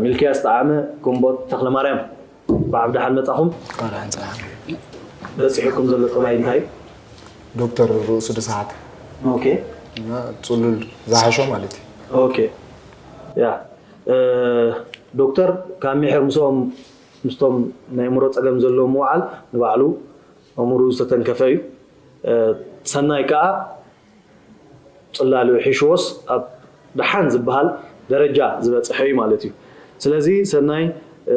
ሚልክያስ ጠዓመ፣ ግንቦት ተኽለማርያም፣ ብዓብ ደሓን መጻኹም። እንኳን ደሓን ጸናሕኩም። በጺሑኩም ዘሎ ጠባይ እንታይ እዩ? ዶክተር ርእሱ ድሰሓት። ኦኬ። እና ጽሉል ዝሓሾ ማለት እዩ። ኦኬ። ያ፣ እ፣ ዶክተር ካብ ምሒር ምስኦም፣ ምስቶም ናይ ኣእምሮ ጸገም ዘለዎም ምውዓል ንባዕሉ ኣእምሮኡ ዝተተንከፈ እዩ። እ፣ ሰናይ ከኣ ጽላሉ ሒሽዎስ ኣብ ደሓን ዝበሃል ደረጃ ዝበጽሐ እዩ ማለት እዩ። ስለዚ ሰናይ፣ እ፣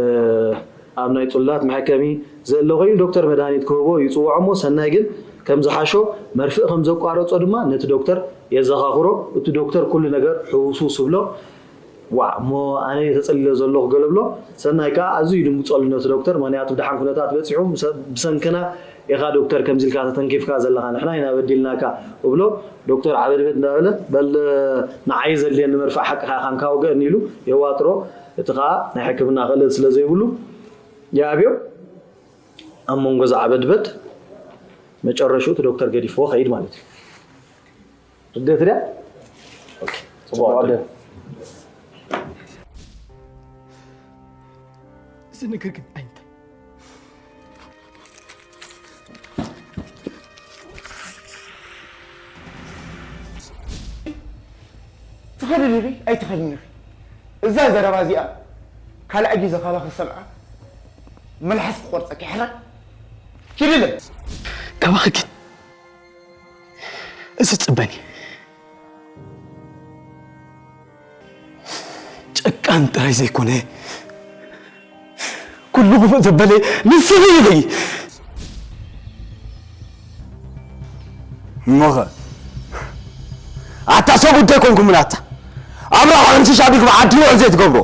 ኣብ ናይ ጽላት መሐከሚ ዘሎ ኮይኑ ዶክተር መድሃኒት ክህቦ ይጽውዖ እሞ ሰናይ ግን ከም ዝሓሾ መርፍእ ከም ዘቋረጾ ድማ ነቲ ዶክተር የዘኻኽሮ። እቲ ዶክተር ኩሉ ነገር ሕውስውስ ይብሎ። ዋዕ እሞ ኣነ እየ ተጸሊለ ዘለኹ ገለ ብሎ። ሰናይ ከኣ ኣዝዩ ይድንግጸሉ ነቲ ዶክተር፣ ምኽንያቱ ብደሓን ኩነታት በጺሑ፣ ብሰ-፣ ብሰንክና ኢኻ ዶክተር ከምዚ ኢልካ ተተንኪፍካ ዘለኻ፣ ንሕና ኢና በዲልናካ እብሎ። ዶክተር ዓበድበድ እንዳበለ፣ በል ንዓይ ዘድልየኒ መርፍእ ሓቅኻ ኢኻ እንካ ውገእኒ ኢሉ የዋጥሮ። እቲ ኸኣ ናይ ሕክምና ክእለት ስለ ዘይብሉ ይኣብዮ። ኣብ መንጎ ዝዓበድበድ መጨረሽኡ እቲ ዶክተር ገዲፍዎ ኸይድ ማለት እዩ። ርድእት ድያ? ኦኬ፣ ጽቡቕ ዕድል። እዚ ነገር ግን ኣይንተ ትኸድኒ ዶ ኣይትኸድኒ ዶ? እዛ ዘረባ እዚኣ ካልኣይ ግዜ ካባኺ ዝሰምዓ መልሓስ ክቆርጸኪ ሕራይ። ኪድለ። ካባኺ ግን እዚ ዝጽበን እዩ። ጨካን ጥራይ ዘይኮነ፣ ኩሉ ግቡእ ዘበለ ንስኺ ኢኺ። እሞኸ ኣታ ሰብ እንታይ ኮንኩምን ኣታ ኣብራኽ ሕንሽሽ ኣቢልኩም ዓዲ ውዕል ዘይትገብሮ።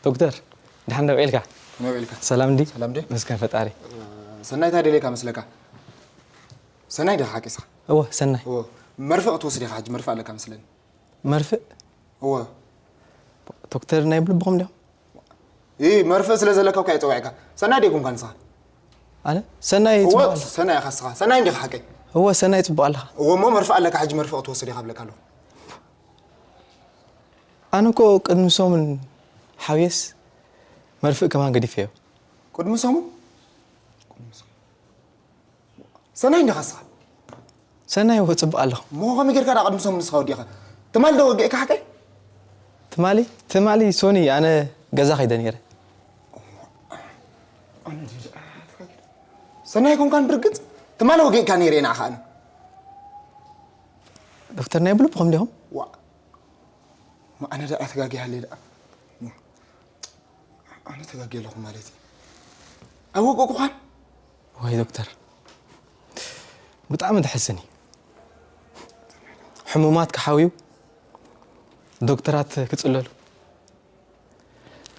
ዶክተር፣ ደሓን ዶ ውዒልካ? ከመይ ውዒልካ? ሰላም እንዲ? ሰላም ዲ? መስገን ፈጣሪ። ሰናይ እንታይ ደልየካ መስለካ? ሰናይ ዲኻ ሓቂስኻ? እወ፣ ሰናይ። እወ፣ መርፍእ ክትወስድ ኢኻ ሕጂ፣ መርፍእ ኣለካ መስለኒ። መርፍእ? እወ። ዶክተር ናይ ብልብኹም ድዮም? ኢ፣ መርፍእ ስለ ዘለካ እኮ እየ ጸዊዐካ። ሰናይ ዶ ኣይኮንካን ንስኻ? ኣነ? ሰናይ እወ፣ ጽቡቕ ኣለኻ። ሰናይ ኢኻ ንስኻ። ሰናይ እንዲኻ ሓቀይ? እወ፣ ሰናይ ጽቡቕ ኣለኻ። እወ፣ እሞ መርፍእ ኣለካ ሕጂ፣ መርፍእ ክትወስድ ኢኻ እብለካ ኣለኹ። ኣነ እኮ ቅድሚ ሰሙን ሓውየስ መርፍእ ከማን ገዲፈዮ። ቅድሚ ሰሙን? ሰናይ እንዲኻ ንስኻ? ሰናይ እወ፣ ጽቡቕ ኣለኹ። እሞ ከመይ ጌርካ ደኣ ቅድሚ ሰሙን ንስኻ ወዲእኻ? ትማሊ ዶ ወጊእካ ሓቀይ? ትማሊ? ትማሊ ሶኒ ኣነ ገዛ ከይደ ነይረ። ሰናይ ኮንካን ብርግጽ? ትማሊ ወጊእካ ነይረ እየ ንዓኻ ኣነ። ዶክተር ናይ ብልብኹም ዲኹም? ዋእ። እሞ ኣነ ደኣ ተጋግየ ሃልየ ደኣ። ኣነ ተጋግየ ኣለኹ ማለት እዩ። ኣይወገጉኻን? ወይ ዶክተር፣ ብጣዕሚ ተሕዝን እዩ። ሕሙማት ክሓውዩ፣ ዶክተራት ክጽለሉ።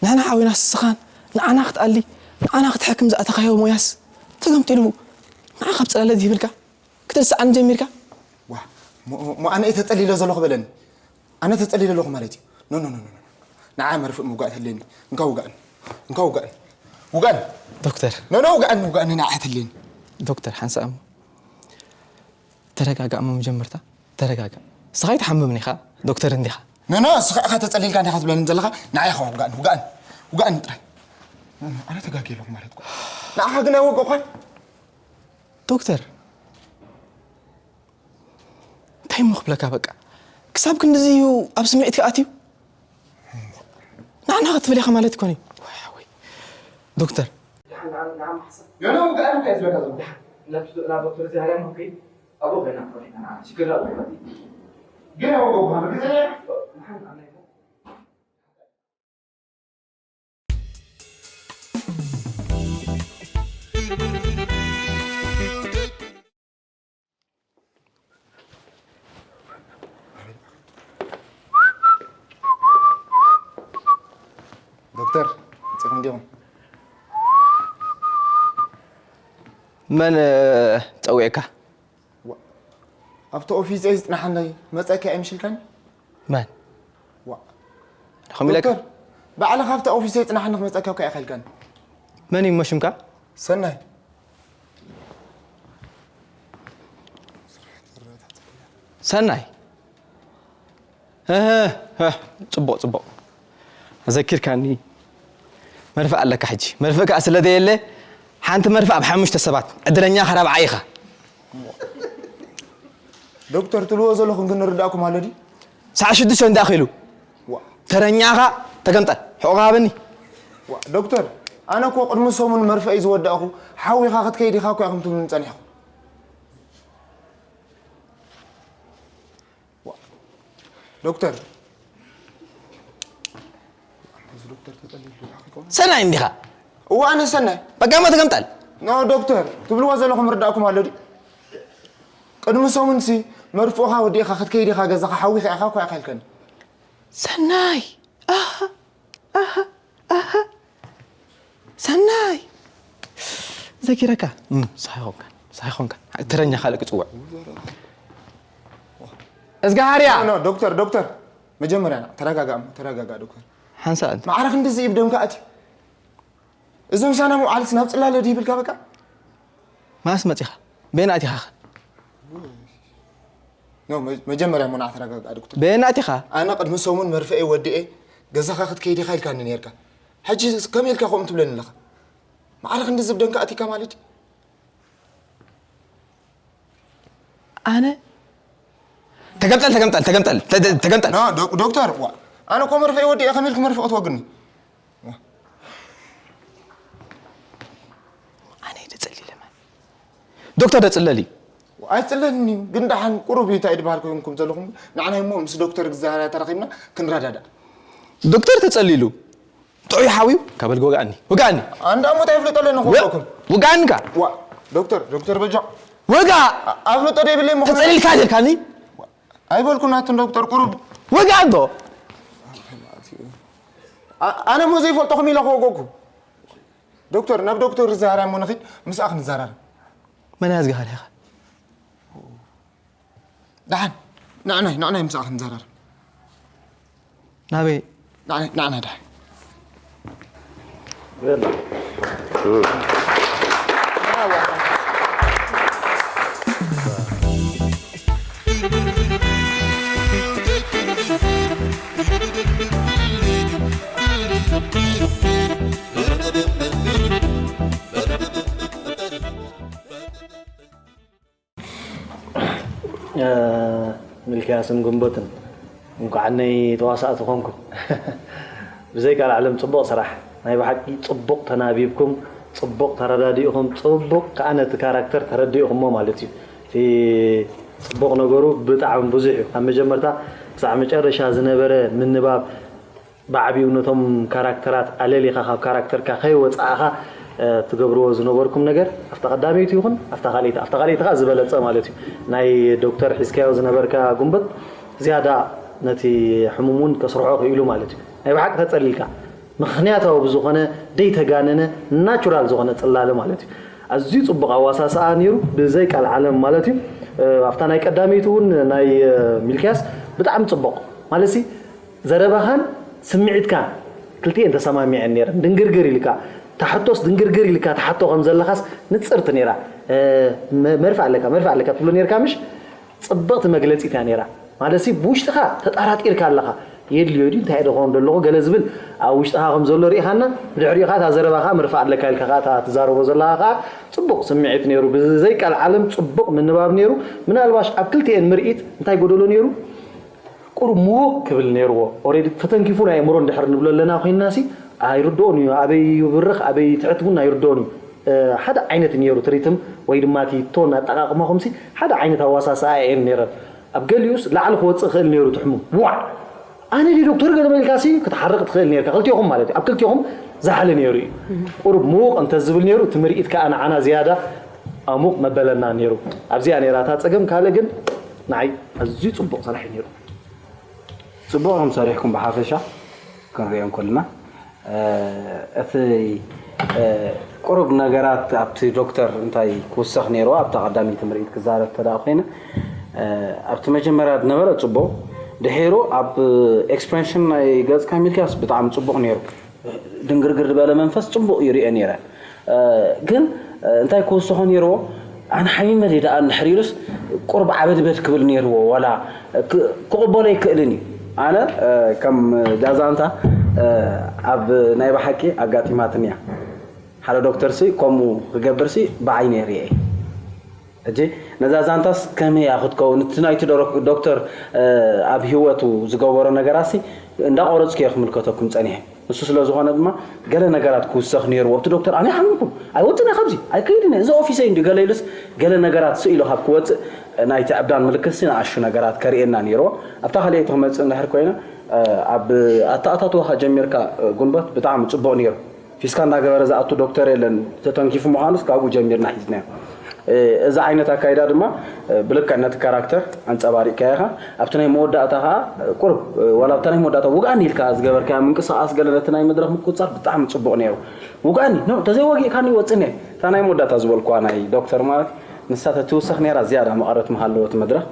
ንሕና ሓዊና ስኻን ንዓና ክትኣሊ፣ ንዓና ክትሕክም ዝኣተኻዮ ሞያስ ተገምጢሉ፣ ንዓኻ ኣብ ጽላለት ይብልካ። ክትርስዓኒ ጀሚርካ? ዋ፣ ሞ-፣ ሞ-፣ ኣነ እየ ተጸሊለ ዘለኹ በለኒ። ኣነ ተጸሊለ ኣለኹ ማለት እዩ። ኖ፣ ኖ፣ ኖ፣ ኖ፣ ኖ። ንዓ መርፍእ ምውጋእ ተድልየኒ። እንካ ውጋእኒ። እንካ ውጋእኒ። ውጋእኒ። ዶክተር። ኖ፣ ኖ፣ ውጋእኒ፣ ውጋእኒ፣ ንዓ ተድልየኒ። ዶክተር፣ ሓንሳእ እሞ። ተረጋጋእ እሞ መጀመርታ። ተረጋጋእ። ንስኻ ኣይትሓምምን ኢኻ፣ ዶክተር እንዲኻ። ኖ፣ ኖ፣ ንስኻ ኢኻ ተጸሊልካ እንዲኻ ትብለኒ ዘለኻ። ንዓ ኢኻ ውጋእኒ፣ ውጋእኒ። ውጋእኒ ጥራይ። ኖ፣ ኖ፣ ኣነ ተጋግየ ኣለኹ ማለት እኮ። ንዓኻ ግን ኣይወገእኳን። ዶክተር፣ እንታይ እሞ ክብለካ በቃ። ክሳብ ክንድዚ እዩ ኣብ ስምዒትካ ኣትዩ? ንዓና ክትብል ኢኻ ማለት ይኮን እዩ። ወይ ሓወይ። ዶክተር። ደሓን፣ ደሓን፣ ደሓን፣ ሓሳብ። ዮና፣ ውግኣት እንታይ ዝበካ ዘሎ? ደሓን፣ ናብ ስ-፣ ናብ ዶክተር ዚሃርያ እሞ ከይድ፣ ኣብኡ ኮይና፣ ኮይና፣ ሽግር ኣለዎ ማለት እዩ። ግን ያው፣ ደሓን፣ ኣብ ናይ ዶክተር፣ መጺኹም ዲኹም? መን፣ እ፣ ጸዊዕካ? ዋ፣ ኣብቲ ኦፊሰይ ዝጽናሓለይ መጸኪ ኣይምሽልካኒ? መን ዋ ከምኡ ኢለካ ዶክተር፣ ባዕልኻ ኣብቲ ኦፊሰይ ጽናሕኒ ክመጸካ እኮ ኣይኸልካን። መን እዩ እሞ ሽምካ ሰናይ ሰናይ እህ፣ እህ፣ ጽቡቕ ጽቡቕ ኣዘኪርካኒ። መርፍእ ኣለካ ሕጂ። መርፍእ ከኣ ስለ ዘየለ ሓንቲ መርፍእ ኣብ ሓሙሽተ ሰባት ዕድለኛ ኸራብዓ ኢኻ። ዶክተር፣ ትብልዎ ዘለኹም ግን ንርዳእኩም ኣሎ ድዩ? ሰዓት ሽዱሽተ እንዳኣኺሉ ዋ ተረኛኻ ተገምጠል ሕቑኻ ሃበኒ። ዋ ዶክተር፣ ኣነ እኮ ቅድሚ ሰሙን መርፍእ እዩ ዝወዳእኹ። ሓዊኻ ክትከይድ ኢኻ እኮ ኢኹም ትብሉኒ ጸኒሕኩም። ዋ ዶክተር፣ እዚ ዶክተር ተጸሊሉ ይሓቂቆም። ሰናይ እንዲኻ እዋ ኣነ ሰናይ በቃ እሞ ተገምጠል። ኖ ዶክተር፣ ትብልዎ ዘለኹም ርዳእኩም ኣሎ ድዩ? ቅድሚ ሰሙንሲ መርፍእኻ ወዲእኻ ክትከይድ ኢኻ ገዛኻ ሓዊኻ ኢኻ እኮ ኢኻ ኢልከኒ። ሰናይ ኣሃ ኣሃ ኣሃ ሰናይ ዘኪረካ እም፣ ሳይ ኾንካ ሳይ ኾንካ ተረኛ ካልእ ክጽውዕ እዝጋሃርያ ኖ ዶክተር፣ ዶክተር መጀመርያ ና ተረጋጋእ እሞ ተረጋጋእ ዶክተር። ሓንሳእ ማዕረ ክንድዚ ኢብ ደምካ ኣትዩ እዚ ምሳና ምውዓልስ ናብ ጽላለ ድዩ ይብልካ በቃ። ማስ መጺኻ በየን ኣቲኻ ኖ መ- መጀመርያ እሞ ና ተረጋጋእ ዶክተር። በየን ኣቲኻ ኣነ ቅድሚ ሰሙን መርፍኤ ወዲኤ ገዛኻ ክትከይድ ኢኻ ኢልካኒ ነርካ። ሕጂ ከመይ ኢልካ ከምኡ ትብለኒ ኣለኻ? ማዕረ ክንድዚ ኢብ ደምካ ኣቲካ ማለት እዩ። ኣነ ተገምጠል ተገምጠል ተገምጠል ተ- ተ- ተገምጠል ና ዶ- ዶክተር ዋ ኣነ እኮ መርፍኤ ወዲኤ ከመይ ኢልክ መርፍእ ክትወግኒ? ኣነ ደጸሊለ ማለት ዶክተር ደጽለሊ ኣይጽለልኒ እዩ ግን ደሓን ቁሩብ እዩ እንታይ ድበሃል ኮይንኩም ዘለኹም ንዓናይ እሞ ምስ ዶክተር እግዚኣብሔር ተራኺብና ክንረዳዳእ። ዶክተር ተጸሊሉ ጥዑይ ሓውዩ ካበል ወጋኣኒ ወጋኣኒ ኣንዳ ሞት ኣይፍለጠለኒ ክወቅኩም ወጋኣኒ ካ ዋ ዶክተር ዶክተር በጃ ወጋ ኣፍለጦ ደይብለይ እሞ ተጸሊልካ ጀርካኒ ኣይበልኩ ናትን ዶክተር ቁሩብ ወጋ እንዶ ኣነ እሞ ዘይፈልጠኹም ኢለ ክወገኩም ዶክተር ናብ ዶክተር ዛራ እሞ ንኺድ ምስኣ ክንዛራረብ መን ያዝግኻ ዲኻ ደሓን ንዕናይ ንዕናይ ምስኣ ክንዛራረብ ናበይ ንዕናይ ንዕናይ ደሓን ሚልክያስን ጉንበትን እንኳዕ ነይ ተዋሳእቲ ኮንኩም። ብዘይ ቃል ዓለም ጽቡቕ ስራሕ፣ ናይ ብሓቂ ጽቡቕ ተናቢብኩም፣ ጽቡቕ ተረዳዲእኹም፣ ጽቡቕ ከኣ ነቲ ካራክተር ተረዲእኹሞ ማለት እዩ። እቲ ጽቡቕ ነገሩ ብጣዕሚ ብዙሕ እዩ። ካብ መጀመርታ ክሳዕ መጨረሻ ዝነበረ ምንባብ ብዓቢኡ ነቶም ካራክተራት ኣለሊኻ ካብ ካራክተርካ ከይወጻእኻ ትገብርዎ ዝነበርኩም ነገር ኣብታ ቀዳመይቲ ይኹን ኣብታ ካልኣይቲ ኣብታ ካልኣይቲ ከዓ ዝበለጸ ማለት እዩ ናይ ዶክተር ሒዝካዮ ዝነበርካ ጉንበት ዝያዳ ነቲ ሕሙም እውን ከስርሖ ክኢሉ ማለት እዩ ናይ ብሓቂ ተጸሊልካ ምኽንያታዊ ብዝኾነ ደይተጋነነ ናቹራል ዝኾነ ጽላለ ማለት እዩ ኣዝዩ ጽቡቕ ኣዋሳስኣ ነይሩ ብዘይ ቃል ዓለም ማለት እዩ ኣብታ ናይ ቀዳመይቲ እውን ናይ ሚልክያስ ብጣዕሚ ጽቡቕ ማለት ዘረባኻን ስምዒትካን ክልቲኤን ተሰማሚዐን ነይረን ድንግርግር ኢልካ ትሓቶስ ድንግርግር ኢልካ ትሓቶ ከም ዘለኻስ ንጽርቲ ነይራ መርፍእ ኣለካ መርፍእ ኣለካ ትብሎ ነርካ ምሽ ጽብቕቲ መግለጺት እያ ነይራ ማለትሲ ብውሽጥኻ ተጣራጢርካ ኣለኻ የድልዮ ድዩ እንታይ ዶ ኾን ዘለኹ ገለ ዝብል ኣብ ውሽጥኻ ከም ዘሎ ርኢኻና ብድሕሪኡ ኸዓ እታ ዘረባኻ መርፍእ ኣለካ ኢልካ ኸዓ እታ ትዛረቦ ዘለኻ ኸዓ ጽቡቕ ስምዒት ነይሩ ብዘይ ቃል ዓለም ጽቡቕ ምንባብ ነይሩ ምናልባሽ ኣብ ክልቲኤን ምርኢት እንታይ ጎደሎ ነይሩ ቁሩብ ምውቕ ክብል ነይርዎ። ኦሬዲ ተተንኪፉ ናይ ኣእምሮ እንድሕር ንብሎ ኣለና ኮይንና ሲ ኣይርድኦን እዩ። ኣበይ ይብርኽ ኣበይ ትሕት እውን ኣይርድኦን እዩ። ሓደ ዓይነት ነይሩ እቲ ሪትም ወይ ድማ እቲ ቶን ኣጠቓቕማኹም ሲ ሓደ ዓይነት ኣዋሳስኣ እየን ነይረን። ኣብ ገሊኡስ ላዕሊ ክወፅእ ይኽእል ነይሩ እቲ ሕሙም። ዋዕ! ኣነ ድየ ዶክተር ገለ በልካ ሲ ክትሓርቕ ትኽእል ነይርካ። ክልቲኦኹም ማለት እዩ። ኣብ ክልቲኦኹም ዛሕሊ ነይሩ እዩ። ቁሩብ ምውቕ እንተዝብል ነይሩ እቲ ምርኢት ከኣ ንዓና ዝያዳ ኣሙቕ መበለና ነይሩ። ኣብዚኣ ነይራ እታ ጸገም። ካልእ ግን ንዓይ ኣዝዩ ጽቡቕ ስራሕ እዩ ነይሩ። ጽቡቕ ኢኹም ሰሪሕኩም ብሓፈሻ ክንሪኦ እንከለና እቲ ቁሩብ ነገራት ኣብቲ ዶክተር እንታይ ክውሰኽ ነይርዎ ኣብታ ቀዳመይቲ ምርኢት ክዛረብ እንተ ደኣ ኮይነ ኣብቲ መጀመርያ ዝነበረ ጽቡቕ ድሒሩ ኣብ ኤክስፕሬሽን ናይ ገጽካ ሚልክያስ ብጣዕሚ ጽቡቕ ነይሩ። ድንግርግር ዝበለ መንፈስ ጽቡቕ ይርኤ ነይረ። እ፣ ግን፣ እ፣ እንታይ ክውስኾ ነይርዎ? ኣነ ሓሚመ ድየ ደኣ እንድሕር ኢሉስ ቁሩብ ዓበድበድ ክብል ነይርዎ። ዋላ ክ-፣ ክቕበሎ ኣይክእልን እዩ። ኣነ፣ እ፣ ከም ዳዛንታ፣ እ፣ ኣብ ናይ ብሓቂ ኣጋጢማትኒ እያ። ሓደ ዶክተርሲ ከምኡ ክገብርሲ ብዓይነ ይርኤ። ሕጂ ነዛ ዛንታስ ከመይ እያ ክትከውን? እቲ ናይቲ ዶሮ-፣ ዶክተር፣ እ፣ ኣብ ህይወቱ ዝገበሮ ነገራሲ እንዳቆረጽኩ እየ ክምልከተኩም ጸኒሐ። ንሱ ስለ ዝኾነ ድማ ገለ ነገራት ክውሰኽ ነይርዎ። እቲ ዶክተር ኣነ ሓሚምኩም ኣይወጽን እየ ካብዚ፣ ኣይከይድን እየ፣ እዚ ኦፊሰይ እንዲ ገለ ኢሉስ ገለ ነገራት ስኢሉ ካብ ክወጽእ ናይቲ ዕብዳን ምልክትሲ ንኣሹ ነገራት ከርእየና ነይርዎ። ኣብታ ካልኣይቲ ክመጽእ እንድሕር ኮይነ፣ እ፣ ኣብ ኣተኣታትዋኻ ጀሚርካ፣ እ፣ ጉንበት ብጣዕሚ ጽቡቕ ነይሩ። ፊስካ እንዳገበረ ዝኣቱ ዶክተር የለን፣ ተተንኪፉ ምዃኑስ ካብኡ ጀሚርና ሒዝናዮ። እ፣ እዚ ዓይነት ኣካይዳ ድማ፣ እ፣ ብልክዕ ነቲ ካራክተር ኣንጸባሪቕካዮ ኢኻ። ኣብቲ ናይ መወዳእታ ኸኣ፣ እ፣ ቁሩብ፣ እ፣ ዋላ ኣብታ ናይ መወዳእታ ውግኣኒ ኢልካ ዝገበርካዮ ምንቅስቓስ ገለ ነቲ ናይ መድረኽ ምቁጽጻር ብጣዕሚ ጽቡቕ ነይሩ። ውግኣኒ፣ ኖ፣ ተዘይወጊእካኒ ይወጽእ እየ። እታ ናይ መወዳእታ ዝበልኩዋ ናይ ዶክተር ማለት ንሳ ተትውሰኽ ነይራ ዝያዳ መቐረት ምሃለዎ እቲ መድረኽ።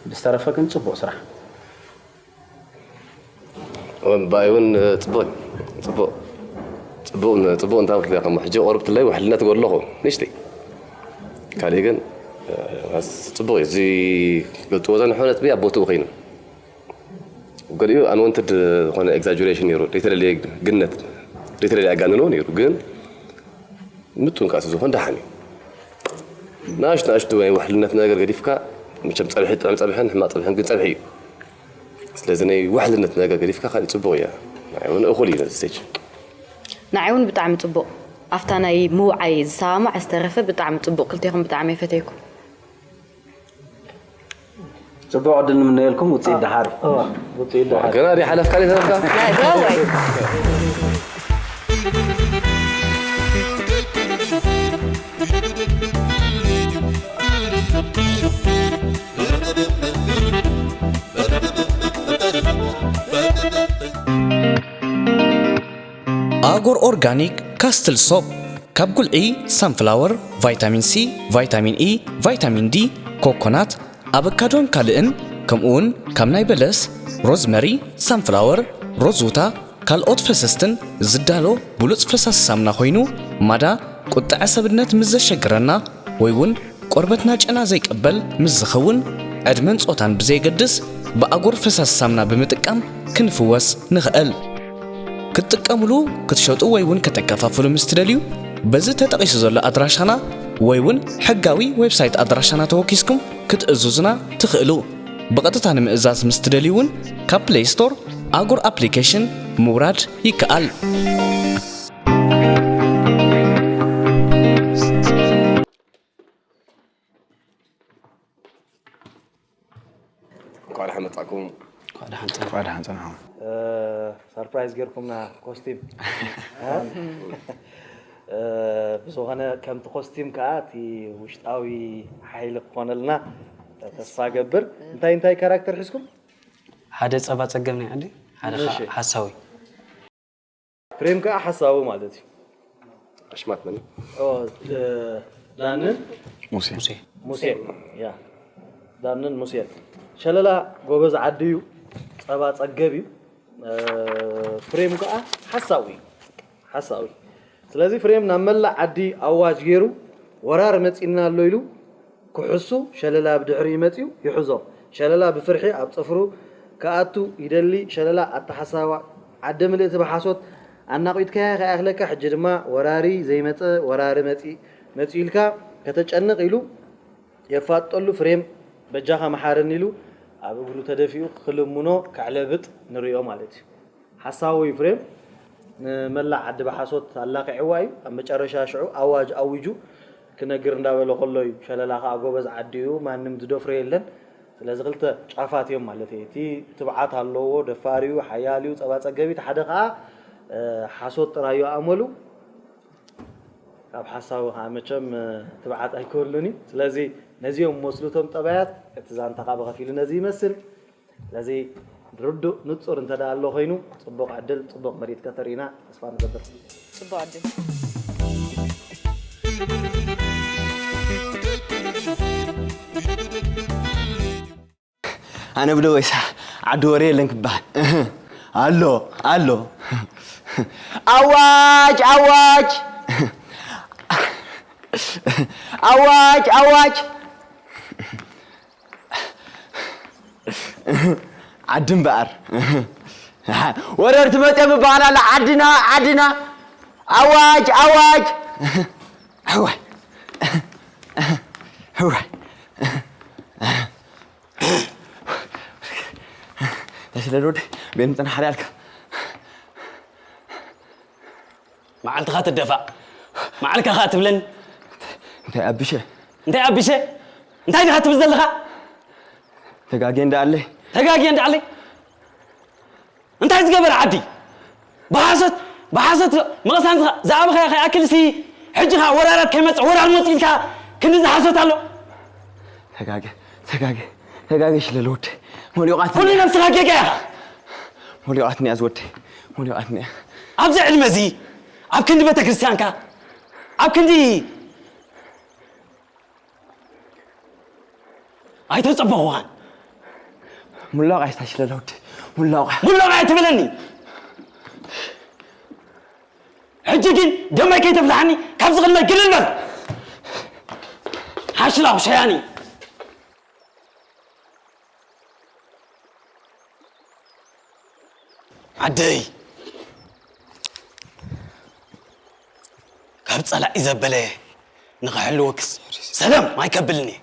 ብዝተረፈ ግን ጽቡቕ ስራሕ። እወ፣ ብኣይ እውን፣ እ፣ ጽቡቕ እዩ። ጽቡቕ፣ ጽቡቕ፣ ጽቡቕ እንታይ ክብለካ እሞ፣ ሕጂ ቁሩብ ትለይ ውሕልነት ጎድሎ ኸውን፣ ንእሽተይ። ካልእ ግን፣ እ፣ ጽቡቕ እዩ። እዚ ገልጽዎ ዘንሕዎ ነጥቢ ኣብ ቦትኡ ኮይኑ። ገሊኡ ኣንወንትድ ዝኾነ ኤግዛጀሬሽን ነይሩ፣ ዘይተደለየ ግነት፣ ዘይተደለየ ኣጋንኖ ነይሩ። ግን ምጡን ከኣ ዝኾን ደሓን እዩ። ንኣሽቱ ንኣሽቱ ናይ ውሕልነት ነገር ገዲፍካ፣ መቸም ጸብሒ ጥዑም ጸብሕን ሕማቕ ጸብሕን ግን ጸብሒ እዩ። ስለዚ ናይ ውሕልነት ነገር ገዲፍካ ካልእ ጽቡቕ እያ። ንዓይ እውን እኹል እዩ ነዚ ስቴጅ። ንዓይ እውን ብጣዕሚ ጽቡቕ። ኣብታ ናይ ምውዓይ ዝሰማማዕ ዝተረፈ ብጣዕሚ ጽቡቕ። ክልቴኹም ብጣዕሚ እየ ፈትየኩም። ጽቡቕ ዕድል ንምነየልኩም። ውጽኢት ደሓር። እዋ፣ ውጽኢት ደሓር። ገና ድዩ ሓለፍካ ድዩ ተረፍካ? ናይ ደወይ። ኣጎር ኦርጋኒክ ካስትል ሶፕ ካብ ጉልዒ ሳንፍላወር፣ ቫይታሚን ሲ፣ ቫይታሚን ኢ፣ ቫይታሚን ዲ፣ ኮኮናት፣ ኣበካዶን ካልእን፣ ከምኡውን ካብ ናይ በለስ፣ ሮዝመሪ፣ ሳንፍላወር፣ ሮዝውታ፣ ካልኦት ፈሰስትን ዝዳሎ ብሉጽ ፈሳሲ ሳሙና ኮይኑ፣ ማዳ ቁጥዐ ሰብነት ምስ ዘሸግረና ወይ እውን ቆርበትና ጨና ዘይቅበል ምስ ዝኸውን፣ ዕድመን ጾታን ብዘየገድስ ብኣጎር ፈሳሲ ሳሙና ብምጥቃም ክንፍወስ ንኽእል። ክትጥቀሙሉ፣ ክትሸጡ ወይ እውን ከተከፋፍሉ ምስ ትደልዩ፣ በዚ ተጠቒሱ ዘሎ ኣድራሻና ወይ እውን ሕጋዊ ዌብሳይት ኣድራሻና ተወኪስኩም ክትእዝዙና ትኽእሉ። ብቐጥታ ንምእዛዝ ምስ ትደልዩ እውን ካብ ፕሌይ ስቶር ኣጎር ኣፕሊኬሽን ምውራድ ይከኣል። እንኳዕ ደሓን መጻእኩም። እንኳዕ ደሓን ጸናሕኩም። እ፣ ሰርፕራይዝ ጌርኩምና ኮስቲም። እ፣ ብዝኾነ ከምቲ ኮስቲም ከኣ እቲ ውሽጣዊ ሓይሊ ክኾነልና ተስፋ ገብር። እንታይ እንታይ ካራክተር ሒዝኩም? ሓደ ጸባ ጸገም ናይ ዓዲ፣ ሓደ እሺ። ሓሳዊ። ፍሬም ከኣ ሓሳዊ ማለት እዩ። ኣሽማት መን? ኦ፣ እ፣ ዳንን ሙሴ። ሙሴ። ሙሴ። ያ። ዳንን ሙሴን። ሸለላ ጎበዝ ዓዲ እዩ። ጸባ ጸገብ እዩ። እ፣ ፍሬም ከኣ ሓሳዊ እዩ። ሓሳዊ። ስለዚ ፍሬም ናብ መላእ ዓዲ ኣዋጅ ገይሩ ወራር መጺእና ኣሎ ኢሉ ክሕሱ ሸለላ ብድሕሪኡ መጺኡ ይሕዞ። ሸለላ ብፍርሒ ኣብ ጽፍሩ ክኣቱ ይደሊ። ሸለላ ኣተሓሳስባ ዓዲ ምልእቲ ብሓሶት ኣናቒትካያ ከይኣኽለካ፣ ሕጂ ድማ ወራሪ ዘይመጸ ወራሪ መጺ-፣ መጺኡ ኢልካ ከተጨንቕ ኢሉ የፋጥጠሉ። ፍሬም በጃኻ መሓረኒ ኢሉ ኣብ እግሩ ተደፊኡ ክልምኖ ከዕለብጥ ንርእዮ ማለት እዩ። ሓሳዊ ፍሬም ንመላእ ዓዲ ብሓሶት ኣላኺዕዋ እዩ። ኣብ መጨረሻ ሽዑ ኣዋጅ ኣዊጁ ክነግር እንዳበለ ከሎ እዩ። ሸለላ ከኣ ጎበዝ ዓዲ እዩ፣ ማንም ዝደፍሮ የለን። ስለዚ ክልተ ጫፋት እዮም ማለት እዩ። እቲ ትብዓት ኣለዎ፣ ደፋር እዩ፣ ሓያል እዩ፣ ጸባ ጸገብ እዩ። እቲ ሓደ ከኣ፣ እ፣ ሓሶት ጥራይ እዩ ኣመሉ። ካብ ሓሳዊ ከኣ መቸም፣ እ፣ ትብዓት ኣይክህሉን እዩ። ስለዚ ነዚኦም መስሉ እቶም ጠባያት፣ እቲ ዛንታ ከኣ ብኸፊሉ ነዚ ይመስል። ስለዚ ርዱእ ንጹር እንተ ደኣ ኣሎ ኮይኑ፣ ጽቡቕ ዕድል፣ ጽቡቕ ምርኢት ከተርእዩና ተስፋ ንገብር። ጽቡቕ ዕድል። ኣነ ብደወይሳ ዓዲ ወሬ የለን ክበሃል። እህ፣ ኣሎ፣ ኣሎ። ኣዋጅ፣ ኣዋጅ! ኣዋጅ፣ ኣዋጅ! ዓዲ እምበኣር። ወረርቲ መፅዮም ይበሃል ኣሎ። ዓድና፣ ዓድና! ኣዋጅ፣ ኣዋጅ! እዋይ! እዋይ! ተስለ ዶድ ቤት ምፅናሕ ሓርያልካ። መዓልትኻ ትደፋእ፣ መዓልካ ኸኣ ትብለኒ። እንታይ ኣቢሸ? እንታይ ኣቢሸ? እንታይ ዲኻ ትብል ዘለኻ? ተጋግየ እንዳኣለ። ተጋግየ እንዳኣለ? እንታይ ዝገበረ ዓዲ? ብሓሶት፣ ብሓሶት መቕሳን ዝኣ-፣ ዝኣበኸያ ከይኣክልሲ፣ ሕጂ ኸኣ ወራራት ከይመጽእ፣ ወራር መጽእ ኢልካ ክንዲ ዝሓሶት ኣሎ? ተጋገ፣ ተጋገ፣ ተጋገ ሽለለ ወደይ። ሞሊቓትኒ ኩሉ እያ። ነብስኻ ጌጋ ኢኻ። ሞሊቓትኒ እያ ዝወደይ። ሞሊቓትኒ እያ። ኣብዚ ዕድመ እዚ፣ ኣብ ክንዲ ቤተ ክርስቲያንካ፣ ኣብ ክንዲ ኣይተጸበኹኻን። ሙላቕ ኣይታ ሽለለ ወደይ። ሙላቕ። ሙላቕ ኣይትበለኒ። ሕጂ ግን ደመይ ከይተፍልሓኒ ካብዚ ቅድመይ ግልል በል። ሓሽላኹ ሸያኒ። ዓደይ፣ ካብ ጸላኢ ዘበለ ንኽሕልወክስ ሰላም ኣይከብልን እየ።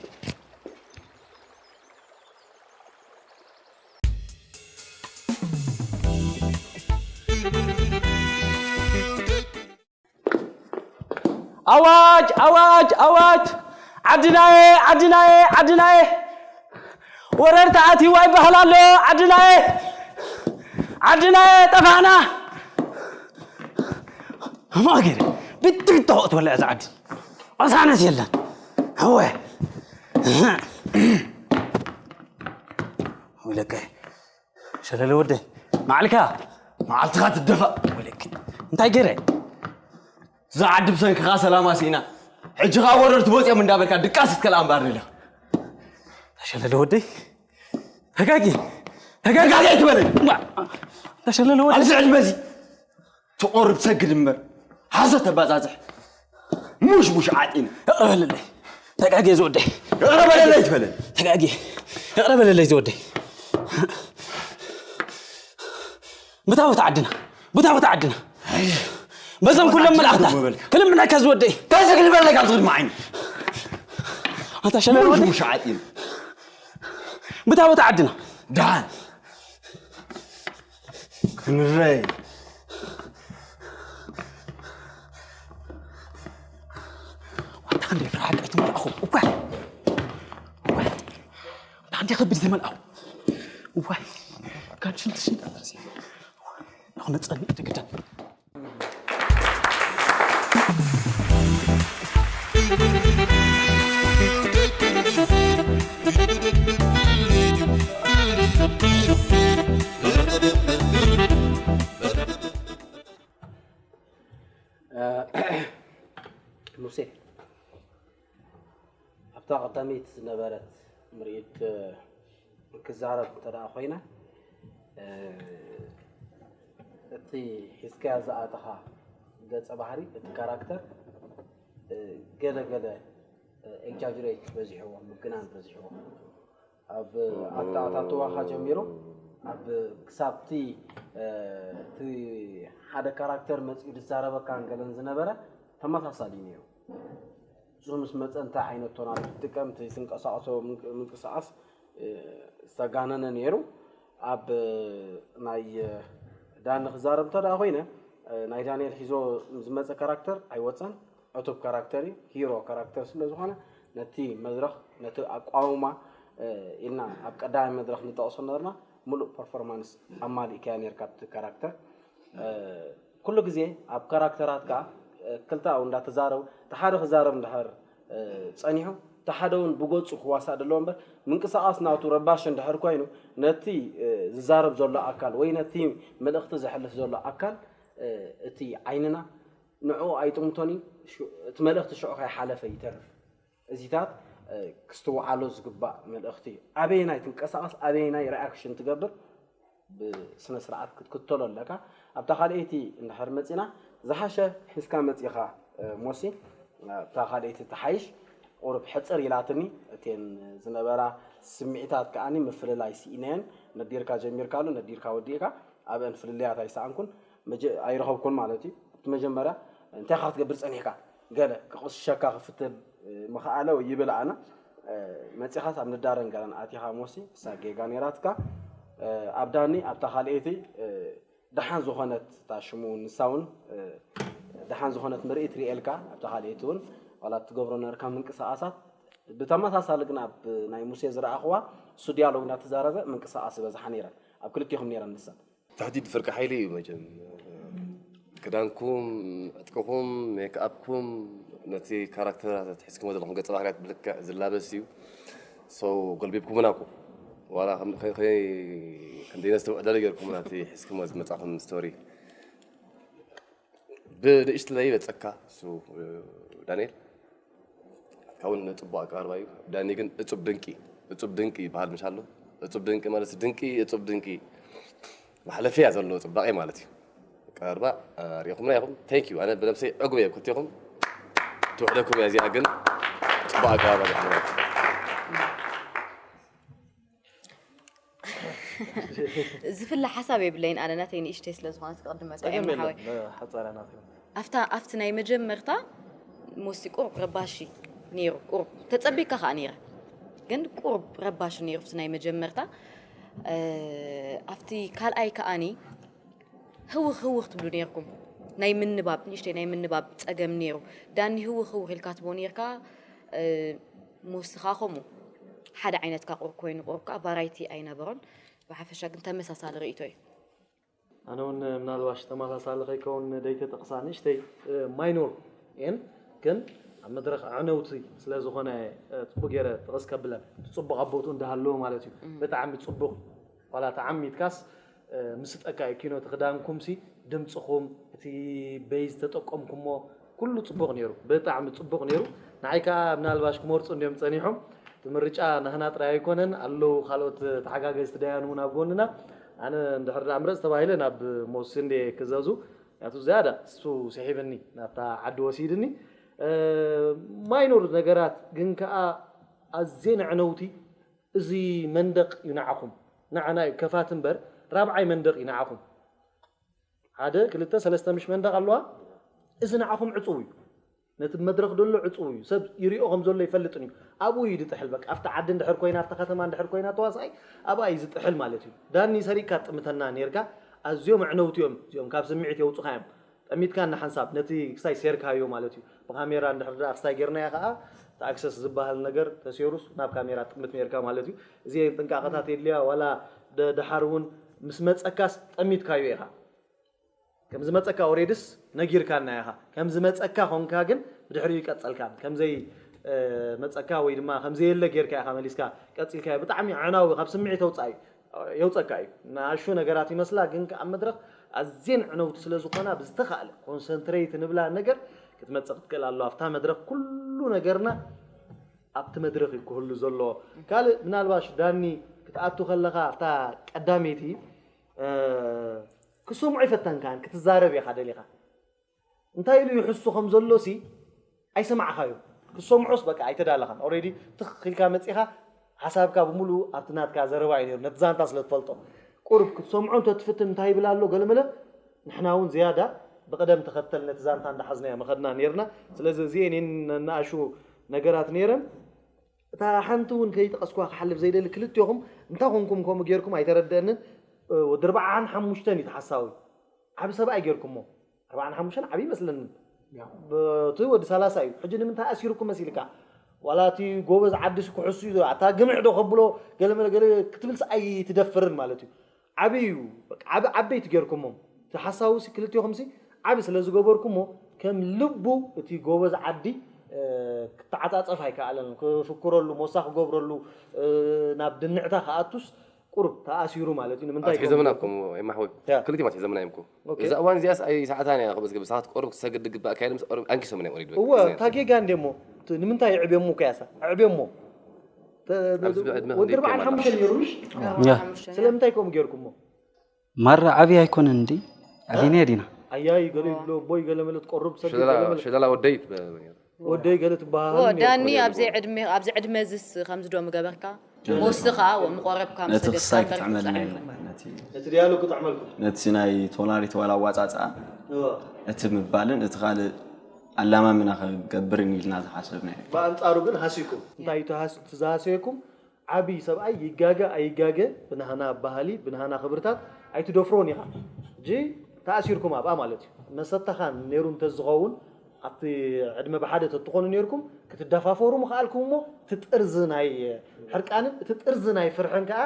ኣዋጅ፣ ኣዋጅ፣ ኣዋጅ! ዓድናየ፣ ዓድናየ፣ ዓድናየ! ወረርቲ ኣትይዋ ይበሃል ኣሎ፣ ዓድናየ! ዓድናየ፣ ጠፋእና! ማገር፣ ብትብቶ ክትበልዕ እዛ ዓዲ። ቅሳነት የለን። እወ። ወይለከ። ሸለለ ወደይ፣ መዓልካ፣ መዓልትኻ ትደፋእ። ወይለከ። እንታይ ገይረ? እዛ ዓዲ ብሰንክኻ ሰላማ ስኢና። ሕጂ ኸኣ ወረርቲ መፅዮም እንዳበልካ ድቃስ ክትከልኣ እምበኣር ንለኻ። ሸለለ ወደይ፣ ተጋጊ፣ ተጋጊ። ተጋጊ ኣይትበለኒ። እምባ፣ ተሸለለ ወደይ። ኣብዚ ዕድመ እዚ ትቖርብ ሰግድ እምበር፣ ሓሶት ተባዛዝሕ። ሙሽ ሙሽ ዓጢን። ይቕረ በለለይ። ተጋጊ ዝወደይ። ይቕረ በለለይ ትበለኒ። ተጋጊ። ይቕረ በለለይ ዝወደይ። ብታ ቦታ ዓድና። ብታ ቦታ ዓድና። በዞም ኩሎም ተወታደር መልኣኽታት። ክልምነካ ዝወደይ። ተዘግል በለካ ኣብዚ ቅድሚ ዓይኒ። ኣታ ሸለለ ሙሽ ወደይ። ሙሽ ዓጢን። ብታ ቦታ ዓድና። ደሓን። ክንረይ። ኣታ ክንደይ ፍርሓት ኣይትመልኣኹ። እኳ። እኳ። ኣታ ክንደይ ከቢድ ዝመልኣኹ። እዋይ። ካን ሽንቲ ሽንቲ። ንኽመፀኒ እዩ ግድን። ሙሴ፣ ኣብታ ቀዳመይቲ ዝነበረት ምርኢት ክዛረብ እንተ ደኣ ኮይነ፣ እ፣ እቲ ሒዝካዮ ዝኣተኻ ገጸ ባህሪ፣ እቲ ካራክተር፣ እ፣ ገለ ገለ፣ እ፣ ኤግዛጀሬት በዚሕዎ፣ ምግናን በዚሕዎ። ኣብ ኣተኣታትዋኻ ጀሚሩ፣ ኣብ ክሳብቲ፣ እ፣ እቲ ሓደ ካራክተር መጺኡ ዝዛረበካን ገለን ዝነበረ ተመሳሳሊ ነይሩ። እሱ ምስ መጸ እንታይ ዓይነት ቶናት ትጥቀም፣ እቲ ትንቀሳቐሶ ምንቅ-፣ ምንቅስቓስ፣ እ፣ ዝተጋነነ ነይሩ። ኣብ፣ እ፣ ናይ፣ እ፣ ዳኒ ክዛረብ እንተ ደኣ ኮይነ፣ እ፣ ናይ ዳንኤል ሒዞ ዝመጸ ካራክተር ኣይወጸን። ዕቱብ ካራክተር እዩ፣ ሂሮ ካራክተር ስለ ዝኾነ፣ ነቲ መድረኽ፣ ነቲ ኣቋውማ፣ እ፣ ኢልና ኣብ ቀዳማይ መድረኽ ንጠቕሶ ነበርና፣ ምሉእ ፐርፎርማንስ ኣማሊእካዮ ነይርካ ኣብቲ ካራክተር። እ፣ ኩሉ ግዜ ኣብ ካራክተራትካ፣ እ፣ ክልተኣዊ እንዳተዛረቡ፣ እቲ ሓደ ክዛረብ እንድሕር፣ እ፣ ጸኒሑ፣ እቲ ሓደ እውን ብገጹ ክዋሳእ ደለዎ እምበር፣ ምንቅስቓስ ናቱ ረባሺ እንድሕር ኮይኑ፣ ነቲ፣ እ፣ ዝዛረብ ዘሎ ኣካል ወይ ነቲ መልእኽቲ ዘሕልፍ ዘሎ ኣካል፣ እ፣ እቲ ዓይንና ንዕኡ ኣይጥምቶን እዩ። ሽ-፣ እቲ መልእኽቲ ሽዑ ከይሓለፈ ይተርፍ። እዚታት፣ እ፣ ክስትውዓሎ ዝግባእ መልእኽቲ እዩ። ኣበየናይ ትንቀሳቐስ፣ ኣበየናይ ሪኣክሽን ትገብር፣ ብስነ ስርዓት ክትክተሎ ኣለካ። ኣብታ ካልኣይቲ እንድሕር መፂና ዝሓሸ ሒዝካ መፂኻ ሞሲ፣ ኣብታ ካልኣይቲ ትሓይሽ። ቁሩብ ሕፅር ኢላትኒ እተን ዝነበራ ስምዒታት ከዓኒ ምፍልላይ ስኢነየን። ነዲርካ ጀሚርካሉ፣ ነዲርካ ወዲእካ ኣብአን ፍልልያት ኣይሰኣንኩን፣ ኣይረኸብኩን ማለት እዩ። እቲ መጀመርያ እንታይ ኢኻ ክትገብር ፀኒሕካ? ገለ ክቕሽሸካ ክፍትን ምኽኣለ ወይ ይብል ኣነ። መፂኻስ ኣብ ንዳረን ገለን ኣቲኻ ሞሲ፣ እሳ ጌጋ ነይራትካ። ኣብ ዳኒ ኣብታ ካልኣይቲ ደሓን ዝኾነት፣ እታ ሽሙ ንሳ እውን ደሓን ዝኾነት ምርኢት ርእየልካ። ኣብታ ካልኣይቲ እውን ዋላ እትገብሮ ነርካ ምንቅስቃሳት ብተመሳሳሊ ግን ኣብ ናይ ሙሴ ዝረኣኽዋ፣ እሱ ዲያሎግ እናተዛረበ ምንቅስቃስ ዝበዝሓ ነይረን፣ ኣብ ክልቲኹም ነይረን ንሳ። ተሕዲድ ፍርቂ ሓይሊ እዩ መቸም። ክዳንኩም፣ ዕጥቅኹም፣ ሜክኣፕኩም ነቲ ካራክተራት ሒዝኩሞ ዘለኹም ገጸ ባህርያት ብልክዕ ዝላበስ እዩ። So ጎልቢብኩምና እኮ። ዋላ ከም ከይነስተውዕለሉ ጌርኩምና እቲ ሒዝኩሞ ዝመጻኹም ስቶሪ። ብንእሽትለይ በጸካ እሱ ዳንኤል ካብን ጽቡቅ ኣቀራርባ እዩ። ዳኒ ግን እጹብ ድንቂ፣ እጹብ ድንቂ ይበሃል ምሽ ኣሎ። እጹብ ድንቂ ማለት ድንቂ፣ እጹብ ድንቂ ማሕለፍያ ዘለዎ ጽባቄ ማለት እዩ። ኣቀራርባ ሪኹምና ኢኹም። Thank you። ኣነ ብነብሰይ ዕጉብ እየ። ክልቲኹም ትውሕደኩም እያ እዚኣ። ግን ጽቡቅ ኣቀራርባ ሪኹምና ኢኹም። ዝፍለ ሓሳብ የብለይን ኣነ ናተይ ንእሽተይ ስለ ዝኾነት ክቕድመካ እየ ሓወይ። ሓፃራ ናት። ኣብታ ኣብቲ ናይ መጀመርታ ሞሲ ቁሩብ ረባሺ ነይሩ። ቁሩብ ተጸቢካ ከኣ ነይረ፣ ግን ቁሩብ ረባሺ ነይሩ ኣብቲ ናይ መጀመርታ። ኣብቲ ካልኣይ ከኣኒ ህውኽ ህውኽ ትብሉ ነይርኩም። ናይ ምንባብ ንእሽተይ ናይ ምንባብ ጸገም ነይሩ። ዳኒ ህውኽ ህውኽ ኢልካ ትቦ ነይርካ። ሞስኻ ከምኡ ሓደ ዓይነት ካ ቁሩብ ኮይኑ ቁሩብ ከኣ ቫራይቲ ኣይነበሮን። ብሓፈሻ ግን ተመሳሳሊ ርእይቶ እዩ። ኣነ እውን ምናልባሽ ተመሳሳሊ ከይከውን ደይተጠቕሳ ንእሽተይ ማይኖር እየን፣ ግን ኣብ መድረኽ ኣዕነውቲ ስለ ዝኾነ ፅቡቅ ገይረ ጥቕስ ከብለን እቲ ፅቡቅ ኣብ ቦትኡ እንዳሃለወ ማለት እዩ። ብጣዕሚ ፅቡቅ ዋላ ተዓሚትካስ ምስጠካ እዩ ኪኖ እቲ ክዳንኩም ሲ ድምፅኹም እቲ በይ ዝተጠቀምኩሞ ኩሉ ፅቡቕ ነይሩ፣ ብጣዕሚ ፅቡቕ ነይሩ። ንዓይ ከዓ ምናልባሽ ክመርፁ እንድዮም ፀኒሖም። እቲ ምርጫ ናህና ጥራይ ኣይኮነን፣ ኣለዉ ካልኦት ተሓጋገዝቲ ደያኑ እውን ኣብ ጎንና። ኣነ እንድሕር ደኣ ምረፅ ተባሂለ ናብ ሞሲ እንድየ ክዘዙ፣ ምክንያቱ ዝያዳ እሱ ስሒብኒ ናብታ ዓዲ ወሲድኒ። ማይኖር ነገራት ግን ከዓ ኣዝየን ኣዕነውቲ እዚ መንደቕ እዩ ንዓኹም፣ ንዓና እዩ ከፋት እምበር ራብዓይ መንደቕ እዩ ንዓኹም። ሓደ ክልተ ሰለስተ ምሽ መንደቕ ኣለዋ። እዚ ንዓኹም ዕጹው እዩ። ነቲ መድረኽ ደሎ ዕጹው እዩ። ሰብ ይሪኦ ከም ዘሎ ይፈልጥን እዩ። ኣብኡ እዩ ዝጥሕል። በቃ ኣብቲ ዓዲ እንድሕር ኮይና ኣብቲ ከተማ እንድሕር ኮይና ተዋሳኣይ ኣብኣ እዩ ዝጥሕል ማለት እዩ። ዳኒ ሰሪቕካ ጥምተና ኔርካ። ኣዝዮም ኣዕነውቲ እዮም እዚኦም። ካብ ስምዒት የውጹኻ እዮም። ጠሚትካ እና ሓንሳብ ነቲ ክሳይ ሴርካዮ ማለት እዩ። ብካሜራ እንድሕር ደኣ ክሳይ ጌርናዮ ከዓ እቲ ኣክሰስ ዝበሃል ነገር ተሴሩስ ናብ ካሜራ ጥምት ኔርካ ማለት እዩ። እዚኤን ጥንቃቐታት የድልያ ዋላ ደሓር እውን ምስ መፀካስ ጠሚትካዮ ኢኻ። ከም ዝመፀካ ኦሬድስ ነጊርካና ኢኻ። ከም ዝመፀካ ኾንካ ግን ብድሕሪኡ ይቀፀልካን ከምዘይ መፀካ ወይ ድማ ከምዘየለ ጌርካ ኢኻ መሊስካ ቀፂልካዮ። ብጣዕሚ ኣዕናዊ ካብ ስምዒት ኣውፃኢ የውፀካ እዩ። ንኣሹ ነገራት ይመስላ ግን ኣብ መድረኽ ኣዝየን ዕነውቲ ስለ ዝኾና ብዝተኻእለ ኮንሰንትሬት ንብላ ነገር ክትመፅእ ክትክእል ኣለዋ። ኣብታ መድረኽ ኩሉ ነገርና ኣብቲ መድረኽ እዩ ክህሉ ዘለዎ። ካልእ ምናልባሽ ዳኒ ክትኣቱ ከለኻ ኣብታ ቀዳመይቲ ክሰምዖ ይፈተንካን ክትዛረብ ኢኻ ደሊኻ እንታይ ኢሉ ይሕሱ ከም ዘሎ ሲ ኣይሰማዕኻዮ። ክሰምዖስ በቃ ኣይተዳለኻን። ኦሬዲ ትኽ ኢልካ መፂኻ ሓሳብካ ብምሉኡ ኣብቲ ናትካ ዘረባ እዩ ነይሩ። ነቲ ዛንታ ስለ ትፈልጦ ቁሩብ ክትሰምዖ እንተትፍትን እንታይ ይብል ኣሎ ገለመለ ንሕና እውን ዝያዳ ብቕደም ተኸተል ነቲ ዛንታ እንዳሓዝናዮ መኸድና ነይርና። ስለዚ እዚኤን እየን ነናእሹ ነገራት ነይረን። እታ ሓንቲ እውን ከይጠቐስኩዋ ክሓልፍ ዘይደሊ ክልቲኹም እንታይ ኮንኩም ከምኡ ጌርኩም ኣይተረደአንን። ወዲ ኣርብዓን ሓሙሽተን እዩ ተሓሳዊ ዓቢ ሰብኣይ ጌርኩሞ። ኣርባዓን ሓሙሽተን ዓብዪ ይመስለኒ። እቲ ወዲ ሰላሳ እዩ። ሕጂ ንምንታይ ኣሲሩኩም መሲልካ? ዋላ እቲ ጎበዝ ዓድስ ክሕሱ እዩ። ኣታ ግምዕ ዶ ከብሎ ገለመለ ገለ ክትብልስ ኣይትደፍርን ማለት እዩ። ዓብዪ እዩ። በቃ ዓቢ ዓበይቲ ጌርኩሞም። እቲ ሓሳዊ ሲ ክልቴኹም ሲ ዓቢ ስለ ዝገበርኩሞ ከም ልቡ እቲ ጎበዝ ዓዲ ክተዓጻጸፍ ኣይከኣለን። ክፍክረሉ፣ ሞሳ ክገብረሉ ናብ ድንዕታ ክኣቱስ ቁሩብ ተኣሲሩ ማለት እዩ። ንምንታይ ኣትሒዞምና እኮ የማሕወይ ክልቲኦም ኣትሒዞምና እዮም እኮ። እዛ እዋን እዚኣስ ኣይሰዓታን እያ ክበዝገብ ሰዓት ቆርብ ክትሰግድ ዝግባእ ካይደ ምስ ቆርብ ኣንኪሶምና እዮም ኦሬዲ። እወ እታ ጌጋ እንደ እሞ ንምንታይ ይዕብዮሞ እኮ ያሳ ኣዕብዮሞ። ወዲ ኣርባዓን ሓሙሽተን ነይሩ ምሽ? ስለምንታይ ከምኡ ጌርኩሞ? ማራ ዓብዪ ኣይኮነን እንዲ ዓብዪ ዲና። ኣያይ ገለ ይብሎ፣ ኣቦይ ገለ መለ ትቆርብ ሰብ ሸደላ ገለ መለ ሸደላ ወደይ ወደይ ገለ ትበሃሉ ዳኒ ኣብዚ ዕድመ ኣብዚ ዕድመ ዝስ ከምዚ ዶ ምገበርካ ወስኻ ወምቆረብካ ነቲ ክሳይ ክትዕመልና ኢሉ ነቲ ነቲ ዲያሎግ ክጥዕመልኩም ነቲ ናይ ቶናሪት ዋላ ኣዋፃፅኣ እቲ ምባልን እቲ ካልእ ኣላማምና ክገብርን ኢልና ዝሓሰብና እዩ። ብኣንፃሩ ግን ሃሲኩም እንታይ እዩ እቲ ሃስ- እቲ ዝሃሰየኩም ዓብዪ ሰብኣይ ይጋገ ኣይጋገ ብናህና ባህሊ ብናህና ክብርታት ኣይትደፍሮን ኢኻ ሕጂ ተኣሲርኩም ኣብኣ ማለት እዩ መሰታኻ ነይሩ እንተዝኸውን ኣብቲ ዕድመ ብሓደ ተትኾኑ ነይርኩም ክትደፋፈሩ ምኽኣልኩም እሞ እቲ ጥርዚ ናይ ሕርቃንን እቲ ጥርዚ ናይ ፍርሕን ከዓ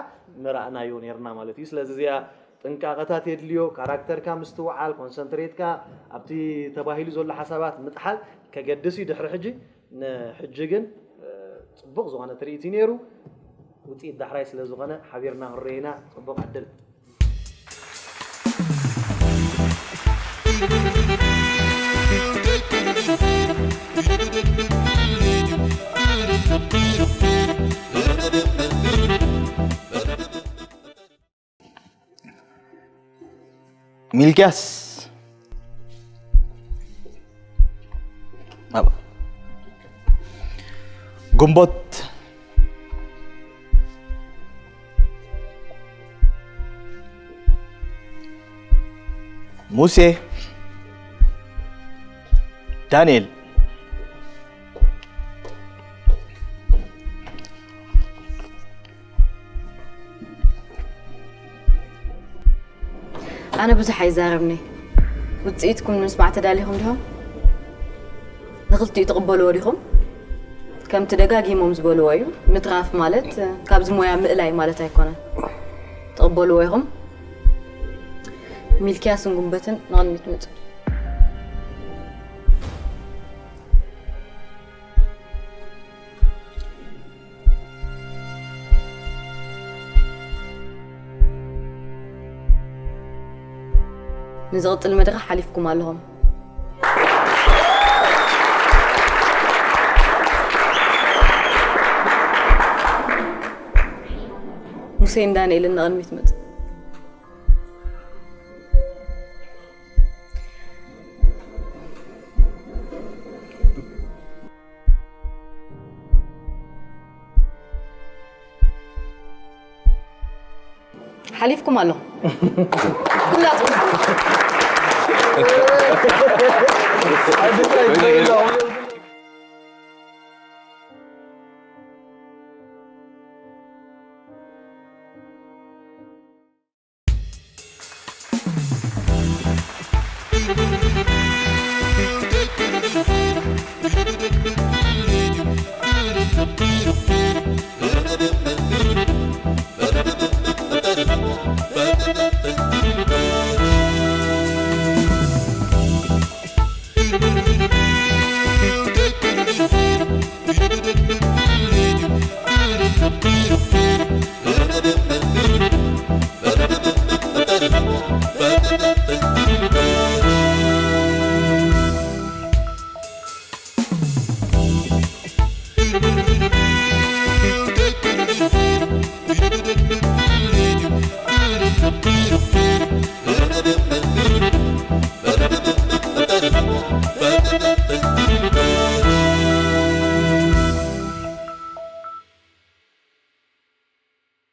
ምረእናዮ ነይርና ማለት እዩ ስለዚ እዚኣ ጥንቃቐታት የድልዮ ካራክተርካ ምስትውዓል ኮንሰንትሬትካ ኣብቲ ተባሂሉ ዘሎ ሓሳባት ምጥሓል ከገድስ እዩ ድሕሪ ሕጂ ንሕጂ ግን ፅቡቕ ዝኾነ ትርኢት እዩ ነይሩ ውፅኢት ዳሕራይ ስለ ዝኾነ ሓቢርና ክንረየና ፅቡቕ ዕድል ሚልኪያስ ግንቦት ሙሴ ዳንኤል ኣነ ብዙሕ ኣይዛረብኒ ውፅኢትኩም ንምስማዕ ተዳሊኹም ዲኹም ንክልቲኡ ትቕበልዎ ዲኹም ከምቲ ደጋጊሞም ዝበልዎ እዩ ምትራፍ ማለት ካብዚ ሞያ ምእላይ ማለት ኣይኮነን ትቕበልዎ ኢኹም ሚልኪያስን ጉንበትን ንቕድሚት ምፁ ንዝቕፅል መድረኽ ሓሊፍኩም ኣለኹም ሙሴን ዳንኤልን ንቕድሚት ምፅ ሓሊፍኩም ኣለኹም ኩላትኩም